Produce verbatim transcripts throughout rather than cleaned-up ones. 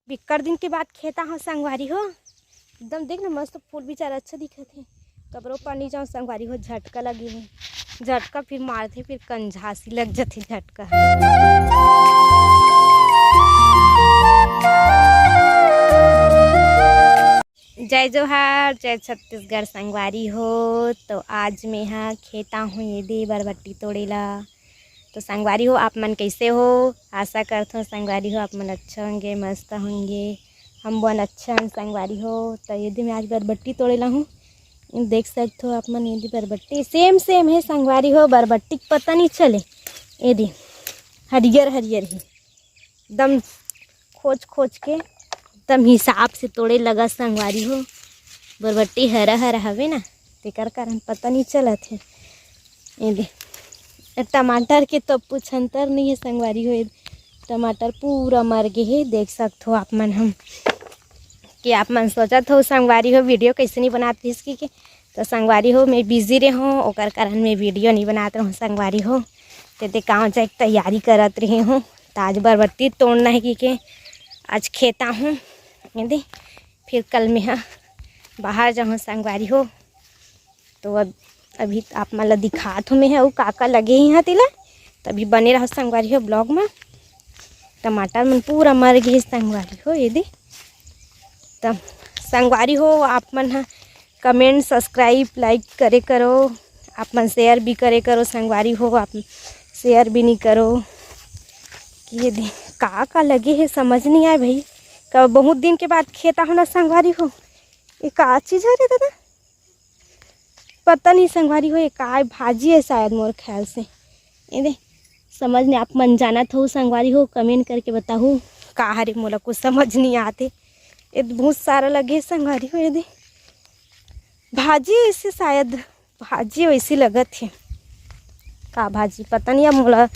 बिक्कट दिन के बाद खेत आहूँ संगवारी हो। एकदम देख ना, मस्त फूल बिचारा अच्छा दिखत हे। कबरो पानी जाऊँ संगवारी हो, झटका लगे हे। झटका फिर मारथे, फिर कंझासी लग जथे झटका। जय जोहार, जय छत्तीसगढ़ संगवारी हो। तो आज मेहा खेत आहूँ एदे बरबट्टी तोड़े ला। तो संगवारी हो, आप मन कैसे हो? आशा करथों संगवारी हो, आप मन अच्छा होंगे, मस्त होंगे। हम बन अच्छा हन संगवारी हो। तो एदे मैं आज बरबट्टी तोड़े ला हूँ। देख सकथो आप मन, एदे बरबट्टी same same हे संगवारी हो, बरबट्टी के पता नहीं चले। एदे हरियर हरियर हे, एकदम खोज खोज के एकदम हिसाब से तोड़े लगा संगवारी हो। बरबट्टी हरा हरा हवे ना, तेकर कारण पता नहीं चलत हे। एदे टमाटर के तो पूछ अंतर नहीं हे संगवारी हो। एदे टमाटर पूरा मर गे हे, देख सकथो आप मन हम कि आप मन सोचत हो संगवारी हो वीडियो कैसे नहीं बनात रहिस कि के। तो संगवारी हो, मैं बिजी रहे हूँ, ओकर कारण मैं वीडियो नहीं बनात रहूँ संगवारी हो। ते ते गाँव जाए के तैयारी करत रहे हूँ। तो आज बरबट्टी तोड़ना हे कि के आज खेत आहूँ एदे, फिर कल मेहा बाहर जाहूँ संगवारी हो। तो अब अभी आप मन ला दिखात हूँ मैं अउ का का लगे हे इहाँ तेला। तभी बने रहो संगवारी हो vlog में। टमाटर मन पूरा मर गे संगवारी हो एदे। तब संगवारी हो, आप मन ह comment, subscribe, like करे करो, आप मन share भी करे करो संगवारी हो, आप share भी नहीं करो। कि एदे का का लगे हे समझ नहीं आए भाई, कब बहुत दिन के बाद खेत आहूँ ना संगवारी हो। ये का चीज हरे दादा? पता नहीं संगवारी हो, ये का भाजी हे शायद मोर ख्याल से। एदे समझ नहीं, आप मन जानत हो संगवारी हो, comment करके बताहू का हरे, मोला कुछ समझ नहीं आते। ये तो बहुत सारा लगे हे संगवारी हो, एदे भाजी ऐसे शायद, भाजी वैसी लगत हे। का भाजी पता नहीं, अब मोला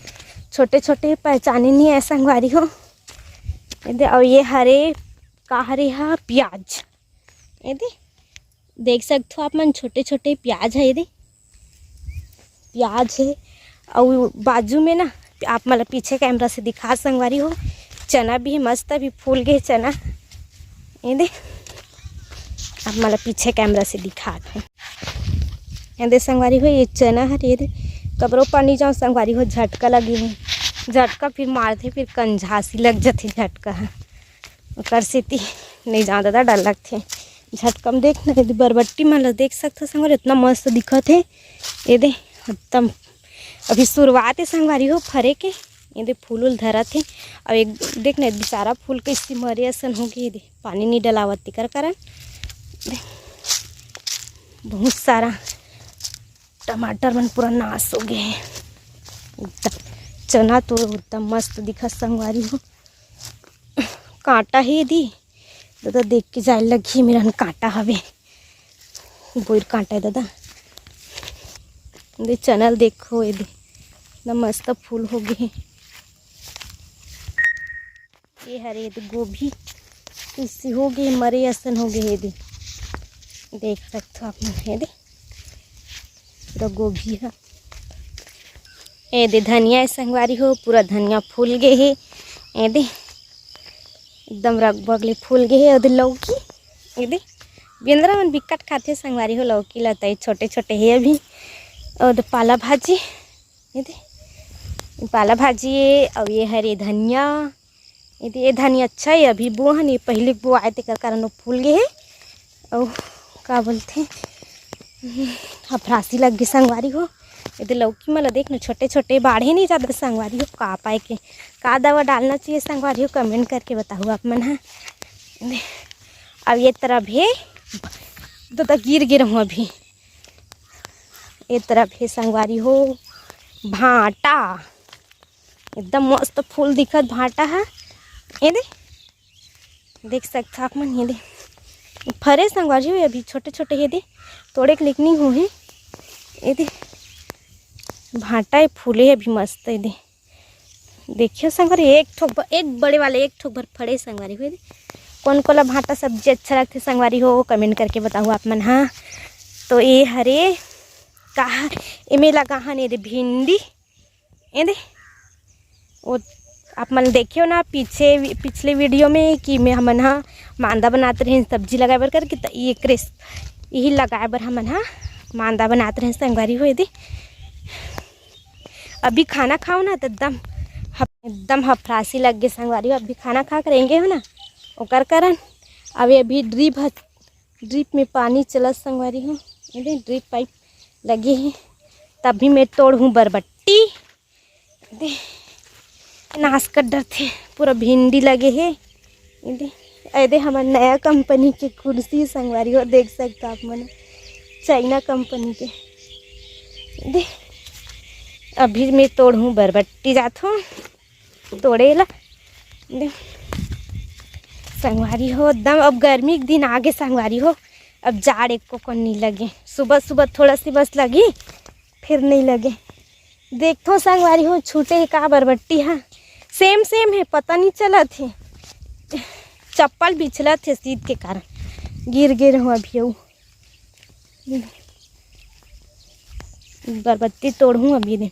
छोटे छोटे पहचाने नहीं आए संगवारी हो। एदे अउ ये हरे का हरे हा प्याज, एदे देख सकथो आप मन, छोटे छोटे प्याज हे, एदे प्याज हे। अउ बाजू में ना, आप मन ला पीछे कैमरा से दिखा संगवारी हो, चना भी हे मस्त, अभी फूल गे चना। एदे आप मन ला पीछे कैमरा से दिखात हूँ। एदे संगवारी हो, ये चना हरे एदे, कबरो पानी जाऊँ संगवारी हो, झटका लगे हे। झटका फिर मारथे, फिर कंझासी लग जथे झटका ह। ओकर सेती नहीं जाओ दादा, डर लगथे। झटका में देख ना, एदे बरबट्टी मन ला देख सकथो संगवारी, इतना मस्त दिखत हे। एदे एकदम अभी शुरुआत हे संगवारी हो फरे के। एदे फूल उल धरत हे। अउ एक देख ना, बेचारा फूल कैसे मरे असन हो गे, एदे पानी नहीं डलावत तेकर कारण। बहुत सारा टमाटर मन पूरा नाश हो गे हे। एकदम चना तो एकदम मस्त दिखत संगवारी हो। कांटा हे दी, दादा देख के जाए लगही, मेरा कांटा हवे, बोइर कांटा हे दादा। दे चना ल देखो, एदे एकदम मस्त फूल हो गे हे। ये हरे एदे गोभी, किसी हो गे, मरे असन हो गे हे एदे, देख सकथो आप मन, एदे पूरा गोभी ह। एदे धनिया हे संगवारी हो, पूरा धनिया फूल गे हे। एदे एकदम रगबग ले फूल गे हे। एदे लौकी, एदे बेंदरा मन बिकट खाथे संगवारी हो लौकी ला, तई छोटे छोटे हे अभी। अउ एदे पाला भाजी, एदे पाला भाजी हे। अउ ये हरे धनिया, एदे ये धनिया अच्छा हे, अभी बोहन, ये पहिली बोआए तेकर कारण वो फूल गे हे। अउ का बोलथे, हफरासी लग गे संगवारी हो। एदे लौकी मन ला देख न, छोटे छोटे बाढ़े नहीं जादा संगवारी हो, का पाए के का दवा डालना चाहिए संगवारी हो, comment करके बताहू आप मन ह। अब ये तरफ हे, तो, तो गिर गे रहूँ अभी। ये तरफ हे संगवारी हो भांटा, एकदम मस्त फूल दिखत भांटा ह। एदे देख सकथो आप मन, एदे फरे संगवारी हो, अभी छोटे छोटे हे, एदे तोड़े के लेक नहीं हो हे। एदे भांटा हे, फूले हे अभी मस्त। एदे देखियो संगवारी, एक ठोक ब-, एक बड़े वाला एक ठोक भर फरे संगवारी हो। एदे कोन कोला भांटा सब्जी अच्छा लगथे संगवारी हो, comment करके बताहू आप मन ह। तो ये हरे का, एमे लगा हन एदे भिंडी, एदे वो आप मन देखे हो ना पीछे, पिछले वीडियो में कि मैं, हमन हा मांदा बनात रहेन सब्जी लगाए बर करके, त ये क्रेस, यही लगाए बर हमन हा मांदा बनात रहेन संगवारी हो। एदे अभी खाना खाओ ना, त एकदम हफ-, एकदम हफरासी लग गे संगवारी हो। अभी खाना खा के रेंगे हो ना, ओकर कारण। अभी, अभी ड्रिप ह, ड्रिप में पानी चलत संगवारी हो। एदे ड्रिप पाइप लगे हे, तभी मैं तोड़हूँ बरबट्टी। एदे नास कर डरथे, पूरा भिंडी लगे हे। एदे, एदे हमर नया कंपनी के कुर्सी संगवारी हो, देख सकता आप मन, चाइना कंपनी के। एदे, अभी मैं तोड़हूँ बरबट्टी जात हूँ तोड़े ला। एदे, संगवारी हो, एकदम अब गर्मी के दिन आगे संगवारी हो, अब जाड़ एको कन नहीं लगे। सुबह सुबह थोड़ा सी बस लगी, फिर नहीं लगे। देखथो संगवारी हो, छूटे हे का बरबट्टी हा। सेम सेम हे, पता नहीं चलत हे। चप्पल बिछलत हे शीत के कारण, गिर गे रहूँ अभी। अउ बरबट्टी तोड़हूँ अभी ने।